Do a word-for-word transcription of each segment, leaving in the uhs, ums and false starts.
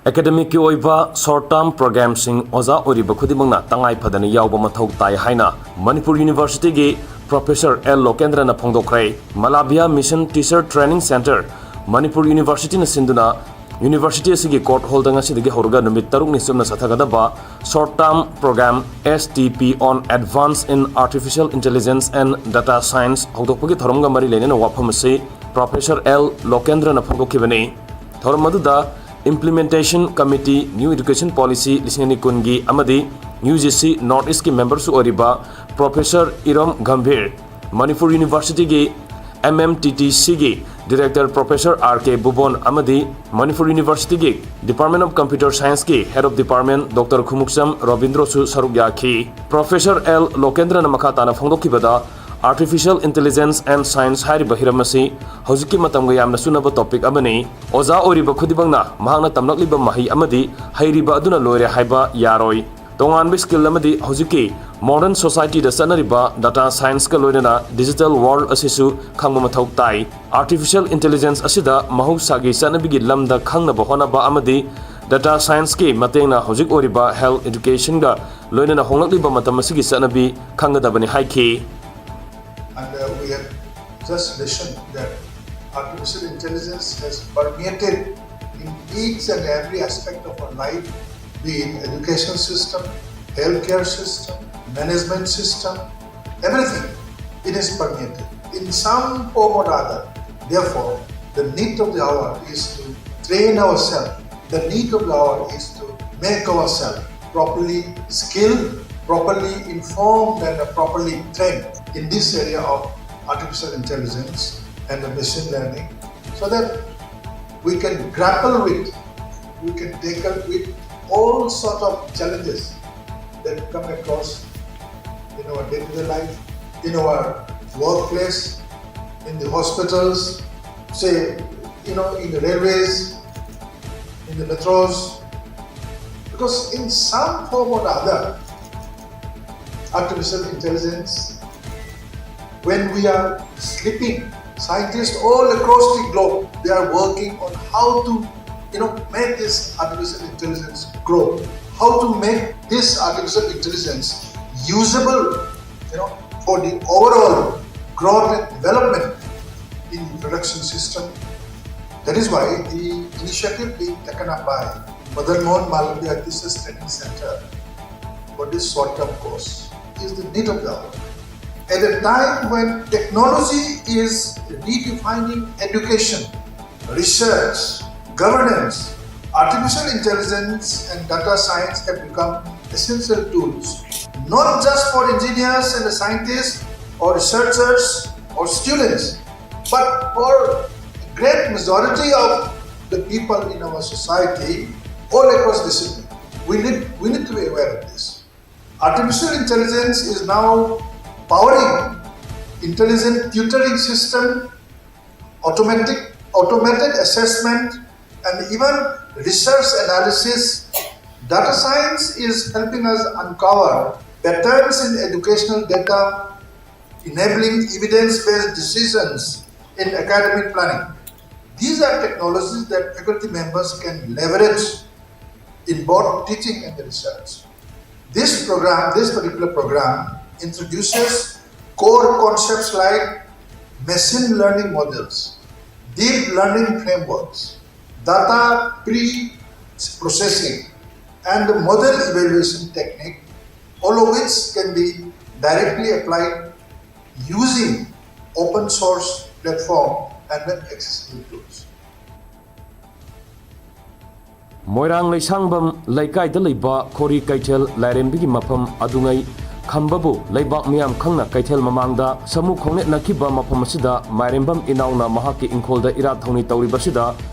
ꯑꯦꯀꯥꯗꯦꯃꯤꯛꯀꯤ ꯑꯣꯏꯕ short term ꯄ꯭ꯔꯣꯒ꯭ꯔꯥꯝꯁꯤꯡ ꯑꯣꯖꯥ ꯑꯣꯏꯔꯤꯕ ꯈꯨꯗꯤꯡꯃꯛꯅ ꯇꯉꯥꯏ ꯐꯗꯅ ꯌꯥꯎꯕ ꯃꯊꯧ ꯇꯥꯏ ꯍꯥꯏꯅ ꯃꯅꯤꯄꯨꯔ ꯌꯨꯅꯤꯚꯔꯁꯤꯇꯤꯒꯤ ꯄ꯭ꯔꯣꯐꯦꯁꯔ ꯑꯦꯜ ꯂꯣꯀꯦꯟꯗ꯭ꯔꯅ ꯐꯣꯡꯗꯣꯛꯈ꯭ꯔꯦ꯫ Malaviya mission teacher training centre, Manipur ꯌꯨꯅꯤꯚꯔꯁꯤꯇꯤꯅ ꯁꯤꯟꯗꯨꯅ ꯌꯨꯅꯤꯚꯔꯁꯤꯇꯤ ꯑꯁꯤꯒꯤ ꯀꯣꯔꯠ ꯍꯣꯜꯗ ꯉꯁꯤꯗꯒꯤ ꯍꯧꯔꯒ ꯅꯨꯃꯤꯠ ꯇꯔꯨꯛꯅꯤ ꯆꯨꯞꯅ ꯆꯠꯊꯒꯗꯕ short term programme S T P on Advance in Artificial Intelligence and Data Science ꯍꯧꯗꯣꯛꯄꯒꯤ ꯊꯧꯔꯝꯒ ꯃꯔꯤ ꯂꯩꯅꯅ ꯋꯥꯐꯝ ꯑꯁꯤ ꯄ꯭ꯔꯣꯐꯦꯁꯔ ꯑꯦꯜ ꯂꯣꯀꯦꯟꯗ꯭ꯔꯅ ꯐꯣꯡꯗꯣꯛꯈꯤꯕꯅꯤ꯫ ꯊꯧꯔꯝ ꯑꯗꯨꯗ Implementation Committee New Education Policy ꯂꯤꯁꯤꯡ ꯑꯅꯤ ꯀꯨꯟꯒꯤ ꯑꯃꯗꯤ UGC North Eastꯀꯤ ꯃꯦꯝꯕꯔꯁꯨ ꯑꯣꯏꯔꯤꯕ ꯄ꯭ꯔꯣꯐꯦꯁꯔ ꯏꯔꯣꯝ ꯒꯝꯚꯤꯔ, ꯃꯅꯤꯄꯨꯔ ꯌꯨꯅꯤꯚꯔꯁꯤꯇꯤꯒꯤ MMTTCꯒꯤ director professor R K Bubon ꯑꯃꯗꯤ ꯃꯅꯤꯄꯨꯔ ꯌꯨꯅꯤꯚꯔꯁꯤꯇꯤꯒꯤ Department of Computer Scienceꯀꯤ Head of Department Doctor Khumukcham ꯔꯣꯕꯤꯟꯗ꯭ꯔꯣꯁꯨ ꯁꯔꯨꯛ ꯌꯥꯈꯤ꯫ ꯄ꯭ꯔꯣꯐꯦꯁꯔ ꯑꯦꯜ ꯂꯣꯀꯦꯟꯗ꯭ꯔꯅ ꯃꯈꯥ ꯇꯥꯅ ꯐꯣꯡꯗꯣꯛꯈꯤꯕꯗ, Artificial Intelligence and Science ꯍꯥꯏꯔꯤꯕ ꯍꯤꯔꯝ ꯑꯁꯤ ꯍꯧꯖꯤꯛꯀꯤ ꯃꯇꯝꯒ ꯌꯥꯝꯅ ꯆꯨꯅꯕ ꯇꯣꯄꯤꯛ ꯑꯃꯅꯤ꯫ ꯑꯣꯖꯥ ꯑꯣꯏꯔꯤꯕ ꯈꯨꯗꯤꯡꯃꯛꯅ ꯃꯍꯥꯛꯅ ꯇꯝꯂꯛꯂꯤꯕ ꯃꯍꯩ ꯑꯃꯗꯤ ꯍꯩꯔꯤꯕ ꯑꯗꯨꯅ ꯂꯣꯏꯔꯦ ꯍꯥꯏꯕ ꯌꯥꯔꯣꯏ꯫ ꯇꯣꯉꯥꯟꯕ ꯁ꯭ꯀꯤꯜ ꯑꯃꯗꯤ ꯍꯧꯖꯤꯛꯀꯤ ꯃꯣꯗꯔꯟ ꯁꯣꯁꯥꯏꯇꯤꯗ ꯆꯠꯅꯔꯤꯕ ꯗꯥꯇꯥ ꯁꯥꯏꯟꯁꯀ ꯂꯣꯏꯅꯅ ꯗꯤꯖꯤꯇꯦꯜ ꯋꯥꯔꯜꯗ ꯑꯁꯤꯁꯨ ꯈꯪꯕ ꯃꯊꯧ ꯇꯥꯏ꯫ Artificial Intelligence ꯑꯁꯤꯗ ꯃꯍꯧꯁꯥꯒꯤ ꯆꯠꯅꯕꯤꯒꯤ ꯂꯝꯗ ꯈꯪꯅꯕ ꯍꯣꯠꯅꯕ ꯑꯃꯗꯤ ꯗꯥꯇꯥ ꯁꯥꯏꯟꯁꯀꯤ ꯃꯇꯦꯡꯅ ꯍꯧꯖꯤꯛ ꯑꯣꯏꯔꯤꯕ ꯍꯦꯜꯊ ꯑꯦꯖꯨꯀꯦꯁꯟꯒ ꯂꯣꯏꯅꯅ ꯍꯣꯡꯂꯛꯂꯤꯕ ꯃꯇꯝ ꯑꯁꯤꯒꯤ ꯆꯠꯅꯕꯤ ꯈꯪꯒꯗꯕꯅꯤ ꯍꯥꯏꯈꯤ꯫ And uh, we have just listened that artificial intelligence has permeated in each and every aspect of our life, be it education system, healthcare system, management system, everything. It is permeated in some form or other. Therefore, the need of the hour is to train ourselves. The need of the hour is to make ourselves properly skilled, properly informed, and properly trained in this area of artificial intelligence and the machine learning, so that we can grapple with, we can tackle with all sort of challenges that come across in our day-to-day life, in our workplace, in the hospitals, say, you know, in the railways, in the metros. Because in some form or other, artificial intelligence, when we are sleeping, scientists all across the globe, they are working on how to you know, make this artificial intelligence grow? How to make this artificial intelligence usable, you know, for the overall growth and development in the production system? That is why the initiative being taken up by Madan Mohan Malviya Thesis Training Center for this short-term course is the need of the hour. At a time when technology is redefining education, research, governance, artificial intelligence, and data science have become essential tools, not just for engineers and scientists or researchers or students, but for the great majority of the people in our society, all across discipline. We need, we need to be aware of this. Artificial intelligence is now powering intelligent tutoring system, automatic, automated assessment, and even research analysis. Data science is helping us uncover patterns in educational data, enabling evidence-based decisions in academic planning. These are technologies that faculty members can leverage in both teaching and research. This program, this particular program, introduces core concepts like machine learning models, deep learning frameworks, data pre-processing, and the model evaluation technique, all of which can be directly applied using open source platform and accessible tools. ꯃꯣꯏꯔꯥꯡ ꯂꯩꯁꯥꯡꯕꯝ ꯂꯩꯀꯥꯏꯗ ꯂꯩꯕ ꯈꯣꯔꯤ ꯀꯩꯊꯦꯜ ꯂꯥꯏꯔꯦꯝꯕꯤꯒꯤ ꯃꯐꯝ ꯑꯗꯨꯉꯩ ꯈꯝꯕꯕꯨ ꯂꯩꯕꯥꯛ ꯃꯤꯌꯥꯝ ꯈꯪꯅ ꯀꯩꯊꯦꯜ ꯃꯃꯥꯡꯗ ꯁꯃꯨ ꯈꯣꯡꯅꯦꯠꯅꯈꯤꯕ ꯃꯐꯝ ꯑꯁꯤꯗ ꯃꯥꯏꯔꯦꯝꯕꯝ ꯏꯅꯥꯎꯅ ꯃꯍꯥꯛꯀꯤ ꯏꯪꯈꯣꯜꯗ ꯏꯔꯥꯠ ꯊꯧꯅꯤ ꯇꯧꯔꯤꯕꯁꯤꯗ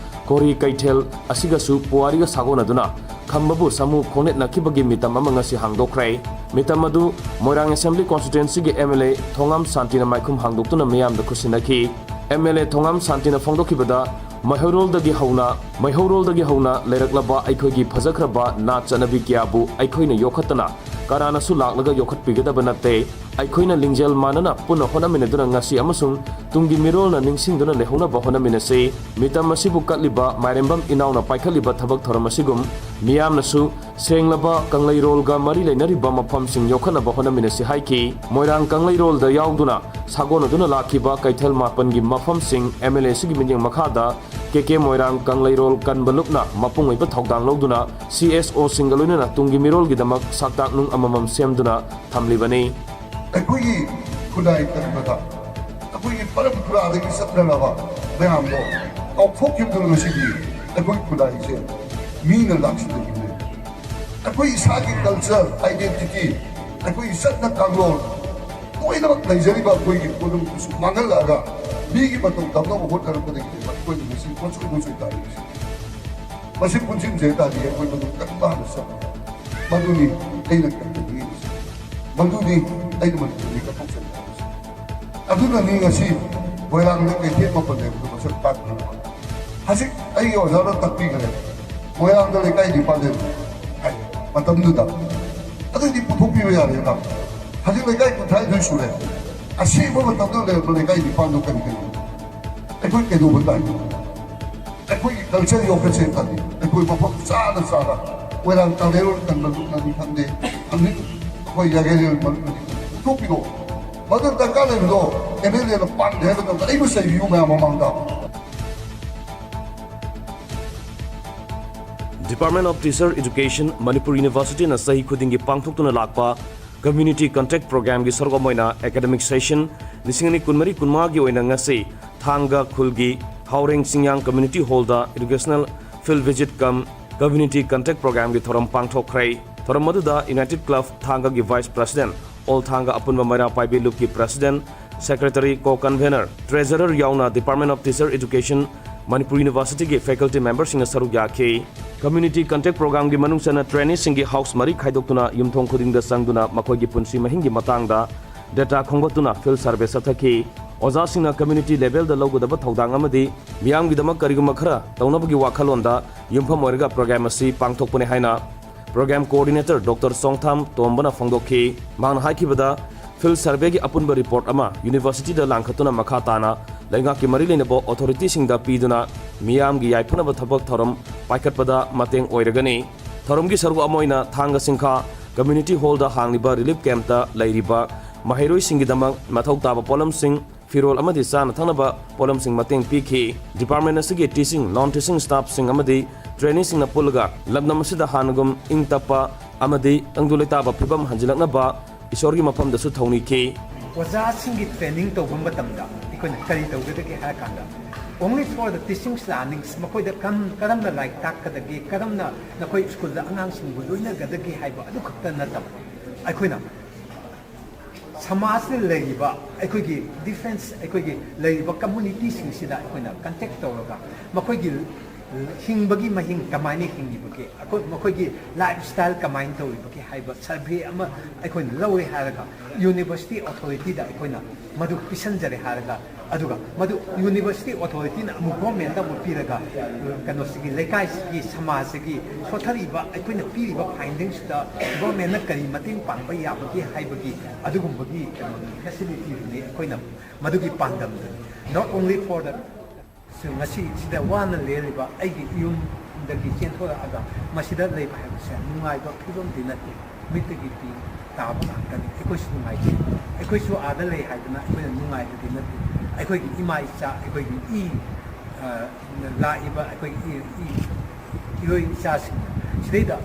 ꯈꯣꯔꯤ ꯀꯩꯊꯦꯜ ꯑꯁꯤꯒꯁꯨ ꯄꯨꯋꯥꯔꯤꯒ ꯁꯥꯒꯣꯟꯅꯗꯨꯅ ꯈꯝꯕꯕꯨ ꯁꯃꯨ ꯈꯣꯡꯅꯦꯠꯅꯈꯤꯕꯒꯤ ꯃꯤꯇꯝ ꯑꯃ ꯉꯁꯤ ꯍꯥꯡꯗꯣꯛꯈ꯭ꯔꯦ꯫ ꯃꯤꯇꯝ ꯑꯗꯨ ꯃꯣꯏꯔꯥꯡ ꯑꯦꯁꯦꯝꯕ꯭ꯂꯤ ꯀꯣꯟꯁꯇꯤꯇ꯭ꯋꯦꯟꯁꯤꯒꯤ ꯑꯦꯝ ꯑꯦꯜ ꯑꯦ ꯊꯣꯉꯥꯝ ꯁꯥꯟꯇꯤꯅ ꯃꯥꯏꯈꯨꯝ ꯍꯥꯡꯗꯣꯛꯇꯨꯅ ꯃꯤꯌꯥꯝꯗ ꯈꯨꯠꯁꯤꯟꯅꯈꯤ꯫ ꯑꯦꯝ ꯑꯦꯜ ꯑꯦ ꯊꯣꯉꯥꯝ ꯁꯥꯟꯇꯤꯅ ꯐꯣꯡꯗꯣꯛꯈꯤꯕꯗ, ꯃꯩꯍꯧꯔꯣꯜꯗꯒꯤ ꯍꯧꯅ ꯃꯩꯍꯧꯔꯣꯜꯗꯒꯤ ꯍꯧꯅ ꯂꯩꯔꯛꯂꯕ ꯑꯩꯈꯣꯏꯒꯤ ꯐꯖꯈ꯭ꯔꯕ ꯅꯥꯠ ꯆꯠꯅꯕꯤ ꯀꯌꯥꯕꯨ ꯑꯩꯈꯣꯏꯅ ꯌꯣꯛꯈꯠꯇꯅ ꯀꯅꯥꯅꯁꯨ ꯂꯥꯛꯂꯒ ꯌꯣꯛꯈꯠꯄꯤꯒꯗꯕ ꯅꯠꯇꯦ꯫ ꯑꯩꯈꯣꯏꯅ ꯂꯤꯡꯖꯦꯜ ꯃꯥꯟꯅꯅ ꯄꯨꯟꯅ ꯍꯣꯠꯅꯃꯤꯟꯅꯗꯨꯅ ꯉꯁꯤ ꯑꯃꯁꯨꯡ ꯇꯨꯡꯒꯤ ꯃꯤꯔꯣꯜꯅ ꯅꯤꯡꯁꯤꯡꯗꯨꯅ ꯂꯩꯍꯧꯅꯕ ꯍꯣꯠꯅꯃꯤꯟꯅꯁꯤ꯫ ꯃꯤꯇꯝ ꯑꯁꯤꯕꯨ ꯀꯠꯂꯤꯕ ꯃꯥꯏꯔꯦꯝꯕꯝ ꯏꯅꯥꯎꯅ ꯄꯥꯏꯈꯠꯂꯤꯕ ꯊꯕꯛ ꯊꯧꯔꯝ ꯑꯁꯤꯒꯨꯝ ꯃꯤꯌꯥꯝꯅꯁꯨ ꯁꯦꯡꯂꯕ ꯀꯪꯂꯩꯔꯣꯜꯒ ꯃꯔꯤ ꯂꯩꯅꯔꯤꯕ ꯃꯐꯝꯁꯤꯡ ꯌꯣꯛꯈꯠꯅꯕ ꯍꯣꯠꯅꯃꯤꯟꯅꯁꯤ ꯍꯥꯏꯈꯤ꯫ ꯃꯣꯏꯔꯥꯡ ꯀꯪꯂꯩꯔꯣꯜꯗ ꯌꯥꯎꯗꯨꯅ ꯁꯥꯒꯣꯟꯅꯗꯨꯅ ꯂꯥꯛꯈꯤꯕ ꯀꯩꯊꯦꯜ ꯃꯥꯄꯟꯒꯤ ꯃꯐꯝꯁꯤꯡ ꯑꯦꯝ ꯑꯦꯜ ꯑꯦ ꯑꯁꯤꯒꯤ ꯃꯤꯠꯌꯦꯡ ꯃꯈꯥꯗ ꯀꯦ ꯀꯦ ꯃꯣꯏꯔꯥꯡ ꯀꯪꯂꯩꯔꯣꯜ ꯀꯟꯕ ꯂꯨꯞꯅ ꯃꯄꯨꯡ ꯑꯣꯏꯕ ꯊꯧꯗꯥꯡ ꯂꯧꯗꯨꯅ ꯁꯤ ꯑꯦꯁ ꯑꯣꯁꯤꯡꯒ ꯂꯣꯏꯅꯅ ꯇꯨꯡꯒꯤ ꯃꯤꯔꯣꯜꯒꯤꯗꯃꯛ ꯁꯛꯇꯥꯛꯅꯨꯡ ꯑꯃꯃꯝ ꯁꯦꯝꯗꯨꯅ ꯊꯝꯂꯤꯕꯅꯤ꯫ ꯑꯩꯈꯣꯏꯒꯤ ꯈꯨꯟꯅꯥꯏ ꯀꯟꯕꯗ ꯑꯩꯈꯣꯏꯒꯤ ꯄꯔꯝꯄꯔꯥꯗꯒꯤ ꯆꯠꯅꯔꯕ ꯃꯌꯥꯝꯗꯣ ꯀꯥꯎꯊꯣꯛꯈꯤꯕꯗꯨꯅ ꯉꯁꯤꯗꯤ ꯑꯩꯈꯣꯏ ꯈꯨꯟꯅꯥꯏꯁꯦ ꯃꯤꯅ ꯂꯥꯛꯁꯤꯟꯅꯈꯤꯕꯅꯦ꯫ ꯑꯩꯈꯣꯏ ꯏꯁꯥꯒꯤ ꯀꯜꯆꯔ, ꯑꯥꯏꯗꯦꯟꯇꯤꯇꯤ, ꯑꯩꯈꯣꯏꯒꯤ ꯆꯠꯅ ꯀꯥꯡꯂꯣꯟ ꯂꯣꯏꯅꯃꯛ ꯂꯩꯖꯔꯤꯕ ꯑꯩꯈꯣꯏꯒꯤ ꯄꯣꯠꯂꯝꯗꯨꯁꯨ ꯃꯥꯡꯍꯜꯂꯛꯑꯒ ꯃꯤꯒꯤ ꯃꯇꯧ ꯇꯝꯅꯕ ꯍꯣꯠꯅꯔꯛꯄꯗꯒꯤꯅꯦꯕ ꯑꯩꯈꯣꯏꯅ ꯉꯁꯤ ꯄꯣꯠꯆꯣꯏ ꯄꯣꯠꯆꯣꯏ ꯇꯥꯔꯤꯕꯁꯦ꯫ ꯃꯁꯤ ꯄꯨꯟꯁꯤꯟꯖ ꯇꯥꯔꯗꯤ ꯑꯩꯈꯣꯏ ꯃꯗꯨ ꯀꯟꯕ ꯍꯥꯟꯅ ꯆꯪꯉꯤ꯫ ꯃꯗꯨꯅꯤ ꯑꯩꯅ ꯀꯟꯅ ꯅꯤꯡꯉꯤꯁꯦ꯫ ꯃꯗꯨꯅꯤ ꯑꯩꯅ ꯃꯅꯤꯄꯨꯔꯒꯤ ꯀꯠꯊꯣꯛꯆꯔꯤꯕꯁꯦ꯫ ꯑꯗꯨꯅꯅꯤ ꯉꯁꯤ ꯃꯣꯏꯔꯥꯡꯗ ꯀꯩꯊꯦꯜ ꯃꯥꯄꯟ ꯂꯩꯕꯗꯨ ꯃꯁꯛ ꯇꯥꯛꯄꯤꯕ꯫ ꯍꯧꯖꯤꯛ ꯑꯩꯒꯤ ꯑꯣꯖꯥꯅ ꯇꯥꯛꯄꯤꯈ꯭ꯔꯦ꯫ ꯃꯣꯏꯔꯥꯡꯗ ꯂꯩꯀꯥꯏ ꯅꯤꯄꯥꯟ ꯂꯩꯕ ꯍꯥꯏ ꯃꯇꯝꯗꯨꯗ꯫ ꯑꯗꯨꯗꯤ ꯄꯨꯊꯣꯛꯄꯤꯕ ꯌꯥꯔꯦꯅ꯫ ꯍꯧꯖꯤꯛ ꯂꯩꯀꯥꯏ ꯀꯨꯟꯊ꯭ꯔꯥꯅꯤꯊꯣꯏ ꯁꯨꯔꯦ꯫ ꯑꯁꯦꯡꯕ ꯃꯇꯝꯗ ꯂꯩꯔꯝꯕ ꯂꯩꯀꯥꯏ ꯅꯤꯄꯥꯟꯗꯣ ꯀꯔꯤ ꯀꯔꯤꯅꯣ? ꯑꯩꯈꯣꯏ ꯀꯩꯗꯧꯕ ꯇꯥꯏ? ꯑꯩꯈꯣꯏꯒꯤ ꯀꯜꯆꯔ ꯌꯣꯛꯈꯠꯁꯦ ꯈꯜꯂꯤ꯫ ꯑꯩꯈꯣꯏ ꯃꯐꯝ ꯆꯥꯅ ꯆꯥꯅ ꯃꯣꯏꯔꯥꯡ ꯀꯪꯂꯩꯔꯣꯜ ꯀꯟꯕ ꯂꯨꯞꯅꯅꯤ ꯈꯪꯗꯦ, ꯑꯃꯤꯠ ꯑꯩꯈꯣꯏ ꯌꯥꯒꯦꯔꯦꯜ ꯃꯔꯨꯞꯅꯅꯤ ꯈꯪꯗꯦ, ꯄꯨꯊꯣꯛꯄꯤꯔꯛꯑꯣ꯫ ꯃꯗꯨ ꯗꯔꯀꯥꯔ ꯂꯩꯕꯗꯣ ꯑꯦꯝ ꯑꯦꯜ ꯑꯦꯅ ꯄꯥꯝꯗꯦ ꯍꯥꯏꯕ ꯃꯇꯝꯗ ꯑꯩꯕꯨ ꯆꯩꯕꯤꯌꯨ ꯃꯌꯥꯝ ꯃꯃꯥꯡꯗ꯫ Department of Teacher Education, Manipur University ꯅ ꯆꯍꯤ ꯈꯨꯗꯤꯡꯒꯤ ꯄꯥꯡꯊꯣꯛꯇꯨꯅ ꯂꯥꯛꯄ Community Contact Program ꯒꯤ ꯁꯔꯨꯛ ꯑꯃ ꯑꯣꯏꯅ academic session ꯂꯤꯁꯤꯡ ꯑꯅꯤ ꯀꯨꯟꯃꯔꯤ ꯀꯨꯟꯃꯉꯥꯒꯤ ꯑꯣꯏꯅ ꯉꯁꯤ ꯊꯥꯡꯒ ꯈꯨꯜꯒꯤ ꯍꯥꯎꯔꯦꯡ ꯆꯤꯡꯌꯥꯡ Community Hall ꯗ Educational Field Visit cum Community Contact Program ꯒꯤ ꯊꯧꯔꯝ ꯄꯥꯡꯊꯣꯛꯈ꯭ꯔꯦ꯫ ꯊꯧꯔꯝ ꯑꯗꯨꯗ United Club ꯊꯥꯡꯒꯒꯤ Vice President, All ꯊꯥꯡꯒ ꯑꯄꯨꯟꯕ ꯃꯩꯔꯥ ꯄꯥꯏꯕꯤ ꯂꯨꯞꯀꯤ President, Secretary, Co-Convener, Treasurer ꯌꯥꯎꯅ Department of Teacher Education, Manipur University ꯒꯤ faculty member ꯁꯤꯡꯅ ꯁꯔꯨꯛ ꯌꯥꯈꯤ꯫ Community Contact Program ꯒꯤ ꯃꯅꯨꯡ ꯆꯟꯅ trainee ꯁꯤꯡꯒꯤ house ꯃꯔꯤ ꯈꯥꯏꯗꯣꯛꯇꯨꯅ ꯌꯨꯝꯊꯣꯡ ꯈꯨꯗꯤꯡꯗ ꯆꯪꯗꯨꯅ ꯃꯈꯣꯏꯒꯤ ꯄꯨꯟꯁꯤ ꯃꯍꯤꯡꯒꯤ ꯃꯇꯥꯡꯗ data ꯈꯣꯝꯒꯠꯇꯨꯅ field survey ꯆꯠꯊꯈꯤ꯫ ꯑꯣꯖꯥꯁꯤꯡꯅ community level ꯗ ꯂꯧꯒꯗꯕ ꯊꯧꯗꯥꯡ ꯑꯃꯗꯤ ꯃꯤꯌꯥꯝꯒꯤꯗꯃꯛ ꯀꯔꯤꯒꯨꯝꯕ ꯈꯔ ꯇꯧꯅꯕꯒꯤ ꯋꯥꯈꯜꯂꯣꯟꯗ ꯌꯨꯝꯐꯝ ꯑꯣꯏꯔꯒ program ꯑꯁꯤ ꯄꯥꯡꯊꯣꯛꯄꯅꯤ ꯍꯥꯏꯅ Program Coordinator Doctor ꯆꯣꯡꯊꯥꯝ ꯇꯣꯝꯕꯅ ꯐꯣꯡꯗꯣꯛꯈꯤ꯫ ꯃꯍꯥꯛꯅ ꯍꯥꯏꯈꯤꯕꯗ, Field surveyꯒꯤ ꯑꯄꯨꯟꯕ report ꯑꯃ universityꯗ ꯂꯥꯡꯈꯠꯇꯨꯅ ꯃꯈꯥ ꯇꯥꯅ ꯂꯩꯉꯥꯛꯀꯤ ꯃꯔꯤ ꯂꯩꯅꯕ authorityꯁꯤꯡꯗ ꯄꯤꯗꯨꯅ ꯃꯤꯌꯥꯝꯒꯤ ꯌꯥꯏꯐꯅꯕ ꯊꯕꯛ ꯊꯧꯔꯝ ꯄꯥꯏꯈꯠꯄꯗ ꯃꯇꯦꯡ ꯑꯣꯏꯔꯒꯅꯤ꯫ ꯊꯧꯔꯝꯒꯤ ꯁꯔꯨꯛ ꯑꯃ ꯑꯣꯏꯅ ꯊꯥꯡꯒ ꯁꯤꯡꯈꯥ community hallꯗ ꯍꯥꯡꯂꯤꯕ relief campꯇ ꯂꯩꯔꯤꯕ ꯃꯍꯩꯔꯣꯏꯁꯤꯡꯒꯤꯗꯃꯛ ꯃꯊꯧ ꯇꯥꯕ ꯄꯣꯠꯂꯝꯁꯤꯡ, ꯐꯤꯔꯣꯜ ꯑꯃꯗꯤ ꯆꯥꯅ ꯊꯛꯅꯕ ꯄꯣꯠꯂꯝꯁꯤꯡ ꯃꯇꯦꯡ ꯄꯤꯈꯤ꯫ Department ꯑꯁꯤꯒꯤ teaching, non teaching staffꯁꯤꯡ ꯑꯃꯗꯤ traineeꯁꯤꯡꯅ ꯄꯨꯜꯂꯒ ꯂꯝꯗꯝ ꯑꯁꯤꯗ ꯍꯥꯟꯅꯒꯨꯝ ꯏꯪ ꯇꯞꯄ ꯑꯃꯗꯤ ꯇꯪꯗꯨ ꯂꯩꯇꯥꯕ ꯐꯤꯕꯝ ꯍꯟꯖꯤꯜꯂꯛꯅꯕ ꯏꯁꯣꯔꯒꯤ ꯃꯐꯝꯗꯁꯨ ꯊꯧꯅꯤꯈꯤ꯫ ꯑꯣꯖꯥꯁꯤꯡꯒꯤ training ꯇꯧꯕ ꯃꯇꯝꯗ ꯑꯩꯈꯣꯏꯅ ꯀꯔꯤ ꯇꯧꯒꯗꯒꯦ ꯍꯥꯏꯔ ꯀꯥꯟꯗ, only for the teaching learnings, ꯃꯈꯣꯏꯗ ꯀꯔꯝ-, ꯀꯔꯝꯅ ꯂꯥꯏꯔꯤꯛ ꯇꯥꯛꯀꯗꯒꯦ, ꯀꯔꯝꯅ ꯅꯈꯣꯏ ꯁ꯭ꯀꯨꯜꯗ ꯑꯉꯥꯡꯁꯤꯡꯕꯨ ꯂꯣꯏꯅꯒꯗꯒꯦ ꯍꯥꯏꯕ ꯑꯗꯨ ꯈꯛꯇ ꯅꯠꯇꯕ, ꯑꯩꯈꯣꯏꯅ ꯁꯃꯥꯖꯇ ꯂꯩꯔꯤꯕ ꯑꯩꯈꯣꯏꯒꯤ difference, ꯑꯩꯈꯣꯏꯒꯤ ꯂꯩꯔꯤꯕ communityꯁꯤꯡꯁꯤꯗ ꯑꯩꯈꯣꯏꯅ contact ꯇꯧꯔꯒ ꯃꯈꯣꯏꯒꯤ ꯍꯤꯡꯕꯒꯤ ꯃꯍꯤꯡ ꯀꯃꯥꯏꯅ ꯍꯤꯡꯉꯤꯕꯒꯦ, ꯑꯩꯈꯣꯏ, ꯃꯈꯣꯏꯒꯤ lifestyle ꯀꯃꯥꯏꯅ ꯇꯧꯔꯤꯕꯒꯦ ꯍꯥꯏꯕ survey ꯑꯃ ꯑꯩꯈꯣꯏꯅ ꯂꯧꯔꯦ ꯍꯥꯏꯔꯒ university authorityꯗ ꯑꯩꯈꯣꯏꯅ ꯃꯗꯨ ꯄꯤꯁꯟꯖꯔꯦ ꯍꯥꯏꯔꯒ, ꯑꯗꯨꯒ ꯃꯗꯨ university authorityꯅ ꯑꯃꯨꯛ governmentꯗ ꯑꯃꯨꯛ ꯄꯤꯔꯒ, ꯀꯩꯅꯣꯁꯤꯒꯤ, ꯂꯩꯀꯥꯏꯁꯤꯒꯤ, ꯁꯃꯥꯖꯁꯤꯒꯤ ꯁꯣꯊꯔꯤꯕ ꯑꯩꯈꯣꯏꯅ ꯄꯤꯔꯤꯕ findingꯁꯤꯗ governmentꯅ ꯀꯔꯤ ꯃꯇꯦꯡ ꯄꯥꯡꯕ ꯌꯥꯕꯒꯦ ꯍꯥꯏꯕꯒꯤ ꯑꯗꯨꯒꯨꯝꯕꯒꯤ ꯀꯩꯅꯣ facilityꯗꯨꯅꯤ ꯑꯩꯈꯣꯏꯅ ꯃꯗꯨꯒꯤ ꯄꯥꯟꯗꯝꯗꯨꯅꯤ꯫ Not only for the ꯉꯁꯤ ꯁꯤꯗ ꯋꯥꯅ ꯂꯦꯜꯂꯤꯕ ꯑꯩꯒꯤ ꯌꯨꯝꯗꯒꯤ ꯆꯦꯟꯊꯣꯔꯛꯑꯒ ꯃꯁꯤꯗ ꯂꯩꯕ ꯍꯥꯏꯕꯁꯦ ꯅꯨꯡꯉꯥꯏꯕ ꯐꯤꯕꯝꯗꯤ ꯅꯠꯇꯦ꯫ ꯃꯤꯠꯇꯒꯤ ꯄꯤ ꯇꯥꯕ ꯉꯥꯛꯇꯅꯤ꯫ ꯑꯩꯈꯣꯏꯁꯨ ꯅꯨꯡꯉꯥꯏꯇꯦ꯫ ꯑꯩꯈꯣꯏꯁꯨ ꯑꯥꯗ ꯂꯩ ꯍꯥꯏꯗꯅ ꯑꯩꯈꯣꯏꯅ ꯅꯨꯡꯉꯥꯏꯕꯗꯤ ꯅꯠꯇꯦ꯫ ꯑꯩꯈꯣꯏꯒꯤ ꯏꯃꯥ ꯏꯆꯥ, ꯑꯩꯈꯣꯏꯒꯤ ꯏ, ꯑ, ꯂꯥꯛꯏꯕ ꯑꯩꯈꯣꯏꯒꯤ ꯏ, ꯏ, ꯏꯔꯣꯏ ꯏꯆꯥꯁꯤꯡꯅ ꯁꯤꯗꯩꯗ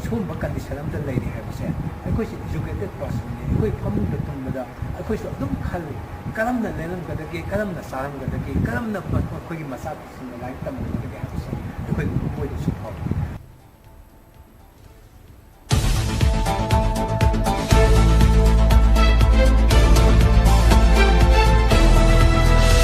ꯁꯤꯒꯨꯝꯕ condition ꯑꯃꯗ ꯂꯩꯔꯤ ꯍꯥꯏꯕꯁꯦ, ꯑꯩꯈꯣꯏꯁꯦ educated personꯅꯤ꯫ ꯑꯩꯈꯣꯏ ꯐꯃꯨꯡꯗ ꯇꯨꯝꯕꯗ ꯑꯩꯈꯣꯏꯁꯨ ꯑꯗꯨꯝ ꯈꯜꯂꯤ, ꯀꯔꯝꯅ ꯂꯦꯜꯂꯝꯒꯗꯒꯦ, ꯀꯔꯝꯅ ꯆꯥꯔꯝꯒꯗꯒꯦ, ꯀꯔꯝꯅ ꯃ-, ꯃꯈꯣꯏꯒꯤ ꯃꯆꯥꯁꯤꯡꯅ ꯂꯥꯏꯔꯤꯛ ꯇꯝꯒꯗꯒꯦ ꯍꯥꯏꯕꯁꯦ ꯑꯩꯈꯣꯏ ꯃꯣꯏꯗꯁꯨ ꯐꯥꯎꯏ꯫